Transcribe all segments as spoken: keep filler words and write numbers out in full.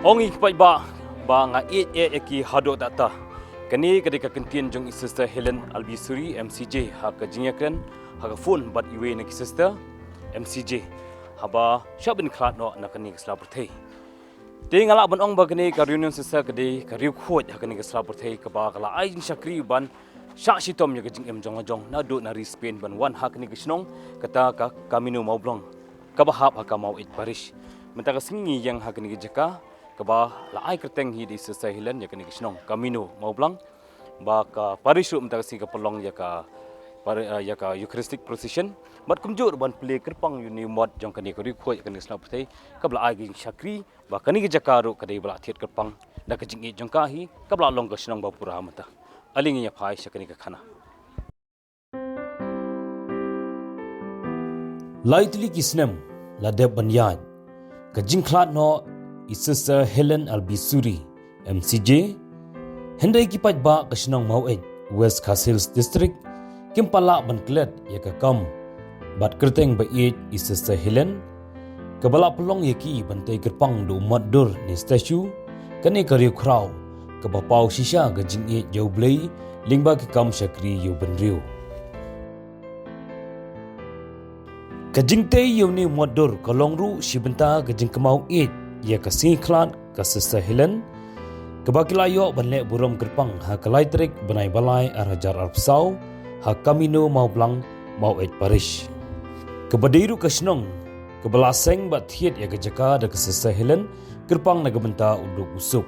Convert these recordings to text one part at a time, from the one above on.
Ong i ki paidbah ba nga ïeit ïa ki haduh katta. Kane ka dei ka kyntien jong i Sister Helen Albisuri M C J ha ka jingïakren ha ka phone bad iwei na ki sister M C J haba shah ban khlad noh na kane ka sla pyrthei. Te nga lah ban ong ba kane ka Reunion Sister ka dei ka riewkhuid ha kane ka sla pyrthei kaba ka la ai jingshakri ban shah shitom ïa ka jingim jong la jong naduh na ri Spain ban wan ha kane ka shnong kata ka Camino Mawblong kaba hap ha ka Maweit Parish. Mynta ka sngi ngi ïeng ha kane ka jaka kaba la ai kyrteng hi da i Sister Helen ïa kane ka shnong Camino Mawblong ba ka parish ruh mynta ka sngi ka pynlong ïa ka par- eh, ïa ka Eucharistic procession. Bad kumjuh ruh ban plie kyrpang ïa une u mot jong kane ka riewkhuid ïa kane ka sla pyrthei kaba la ai ka jingshakri ba kane ka jaka ruh ka dei ba la thied kyrpang da ka jingïeit jong ka hi kaba la long ka shnong ba pura mynta. Ale ngin ïa phai sha kane ka khana. Lai tylli ki snem la dep ban ïaid ka jingkhlad noh i Sister Helen Albisuri M C J. Hynrei ki paidbah ka shnong Maweit, West Khasi Hills District, kim pat lah ban klet ïa ka kam bad kyrteng ba ïeit i Sister Helen kaba la pynlong ïa ki ban tei kyrpang da u mot dur ne statue, kane ka riewkhraw kaba paw shisha ka jingïeit ïa u Blei lyngba ki kam shakri ïa u bynriew. Ka jingtei ïa une u mot dur ka long ruh shi bynta ka jingkynmaw ïeit ïa ka sngi khlad ka Sister Helen kaba ki la ïoh ban leh burom kyrpang ha ka lai tarik bnai ba lai ar hajar arphew saw ha Camino Mawblong, Maweit Parish. Kaba dei ruh ka shnong kaba la seng bad thied ïa ka jaka da ka Sister Helen kyrpang na ka bynta u duk u suk.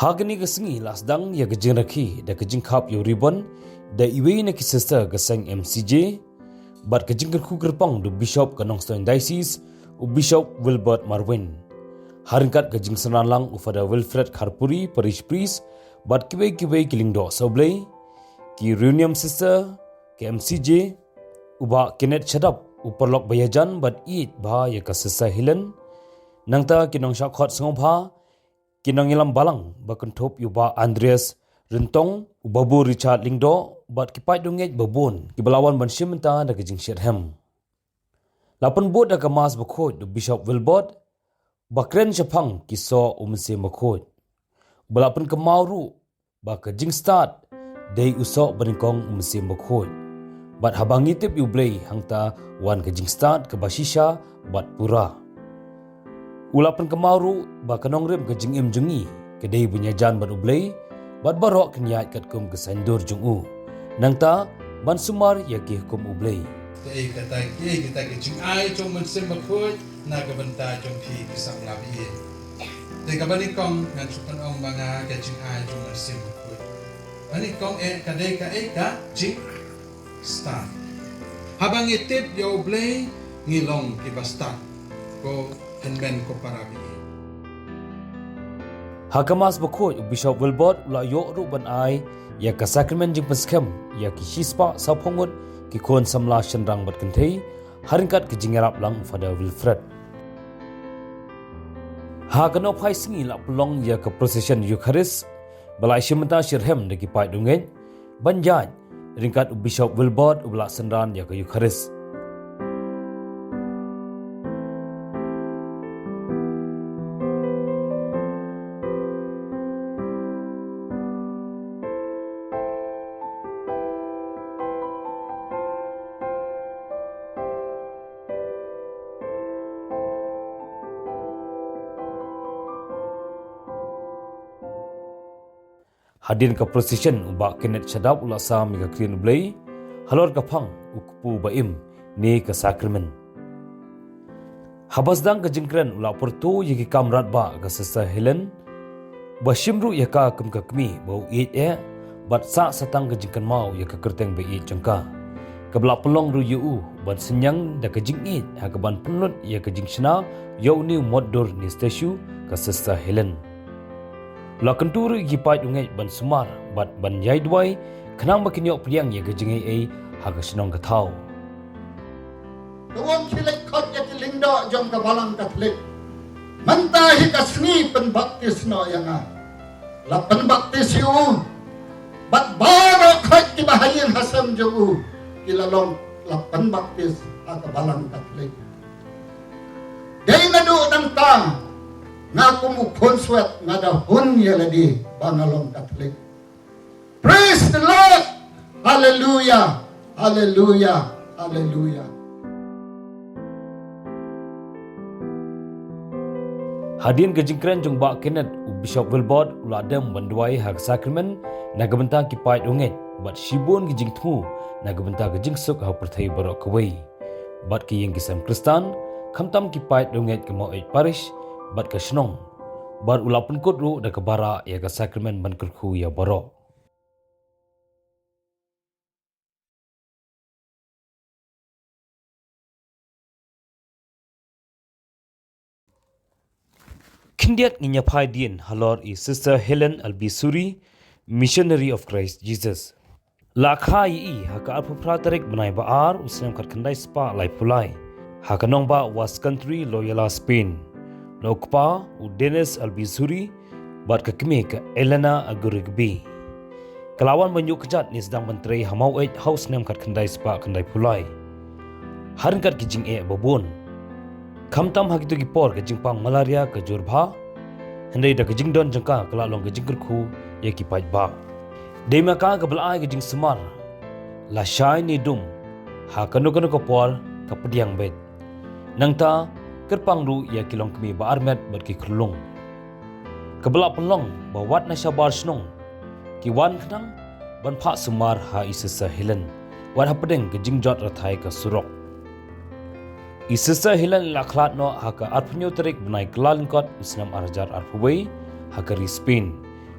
Ha kane ka sngi la sdang ïa ka jingrakhe da ka jingkhap ïa u ribbon da iwei na ki sister ka seng M C J bad ka jingkyrkhu kyrpang da u Bishop ka Nongstoiñ Diocese, u Bishop Wilbert Marwin. Ha ryngkat ka jingsynran lang u Father Wilfred Kharpuri, Parish Priest, bad kiwei kiwei ki lyngdoh sawblei, ki Reunion Sister, ka M C J, u Bah Kenneth Shadap, u paralok ba ïajan bad ïeit bha ïa ka Sister Helen. Nangta ki nongshah khot sngewbha, ki nongïalam balang ba kynthup ïa u Bah Andreas Ryntong, u Babu Richard Lyngdoh, bad ki paid dungeit ba bun kiba la wan ban shim bynta da ka jingshitrhem. La pynbud da ka Mass bakhuid da u Bishop Wilbert, ba kren shaphang ki soh u Mynsiem Bakhuid. Ba la pynkynmaw ruh ba ka jingstad dei u soh banyngkong u Mynsiem Bakhuid. Bad haba ngi tip ïa u Blei hangta wan ka jingstad kaba shisha bad pura. U la pynkynmaw ruh ba ka nongrim ka jingim jong ngi ka dei ban ïajan bad u Blei bad baroh kin ïaid katkum ka saiñdur jong u. Nangta ban sumar ïa ki hukum u Blei. Te kata ki kata ki jingai jong u Mynsiem Bakhuid na ka bynta jong phi ki samla phi. Te kaba nyngkong ngan shu pynong ba nga ka jingai jong u Mynsiem Bakhuid. Ba nyngkong eh ka dei ka eh ka jingstad. Haba ngi tip ïa u Blei ngi long kiba stad. Ko hynmen ko para phi. Ha ka Mass bakhuid u Bishop Wilbert u la ïoh ruh ban ai ïa ka sakramen jingpynskhem ïa ki shispah sawphew ngut ki khun samla shynrang bad kynthei ha ryngkat ka jingïarap lang u Father Wilfred. Ha ka nohphai sngi la pynlong ïa ka procession Eucharist ba la shim bynta shitrhem da ki paid dungeit ban ïaid ryngkat u Bishop Wilbert uba la synran ïa ka Eucharist. Hadien ka procession u Bah Kenneth Shadap u la sam ïa ka kren u Blei halor ka phang u kpu ba im ne ka sakramen. Haba sdang ka jingkren u la pyrto ïa ki kam radbah ka Sister Helen ba shim ruh ïa ka kum ka kmie ba u ïeit eh bad sah satang ka jingkynmaw ïa ka kyrteng ba ïeit jong ka. Kaba la pynlong ruh ïa u ban synñiang da ka jingïeit ha kaban pynlut ïa ka jingshna ïa une u mot dur ne statue ka Sister Helen. La kyntu ruh ïa ki paid dungeit ban sumar bad ban ïai duwai khnang ba kin ïoh pdiang ïa ka jingaiei ha ka shnong ka thaw. Ka ong khie leit khot ïa ki lyngdoh jong ka Balang Katholik. Mynta hi ka sngi pynbaptis noh ïa nga. La pynbaptis ïa u. Bad baroh khoit kiba ha ïing ha sem jong u ki la long Pynbaptis ha ka Balang Katholik. Dei naduh nangta nga kum u khun swet nga da hun ïa lade ba nga long Katholik. Praise the Lord. Hallelujah. Hallelujah. Hallelujah. Hadien ka jingkren jong Bah Kenneth, u Bishop Wilbert u la dem ban duwai ha ka sakramen na ka bynta ki paid u ngeit bad shibun ki jingthmu na ka bynta ka jingsuk ha u pyrthei baroh kawei. Bad ki ïing ki sem Khristan, khamtam ki paid u ngeit ka Maweit Parish bad ka shnong. Bad u la pynkut ruh da ka barah ïa ka sakramen ban kyrkhu ïa baroh. Khyndiat ngin ïa phai dien halor i Sister Helen Albisuri, Missionary of Christ Jesus. La kha ïa i ha ka arphew phra tarik bnai ba ar u snem khatkhyndai spah laiphew lai ha ka nongbah Basque Country, Loyola, Spain. Na u kpa u Dennis Albisuri bad ka kmie ka Elena Agurigbi. Ka la wan ban ïuh kjat ne sdang ban trei ha Maweit ha u snem khatkhyndai spah khyndaiphew lai. Ha ryngkat ki jingeh ba bun, khamtam ha kito ki por ka jingpang malaria ka jur bha. Hynrei da ka jingdon jong ka ka la long ka jingkyrkhu ïa ki paidbah. Dei ma ka kaba la ai ka jingsumar, lashai ne dum, ha kano kano ka por ka pdiang beit. Nangta kyrpang ruh ïa ki longkmie ba armet bad ki khyllung. Kaba la pynlong ba wat na shabar shnong ki wan khnang ban phah sumar ha i Sister Helen wat hapdeng ka jingjot rathai ka surok. I Sister Helen la khlad noh ha ka arphew hynñiew tarik bnai Kyllalyngkot u snem ar hajar arphew wei ha ka ri Spain,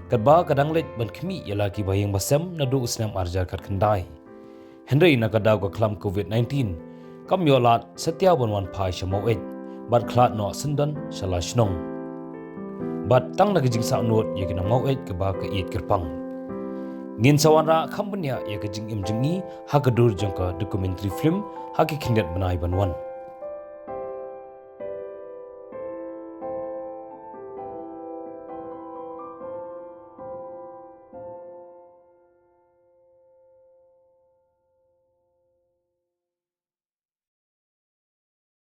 katba ka dang leit ban khmih ïa la ki baïing basem naduh u snem ar hajar khatkhyndai. Hynrei na ka daw ka khlam covid nineteen, kam ïoh lad satia ban wan phai sha Maweit bad khlad noh syndon sha la shnong. Bad tang na ka jingsahnud ïa ki nong Maweit kaba ka ïeit kyrpang. Ngin sa wanrah kham bniah ïa ka jingim jong i ha ka dur jong ka documentary film ha ki khyndiat bnai ban wan.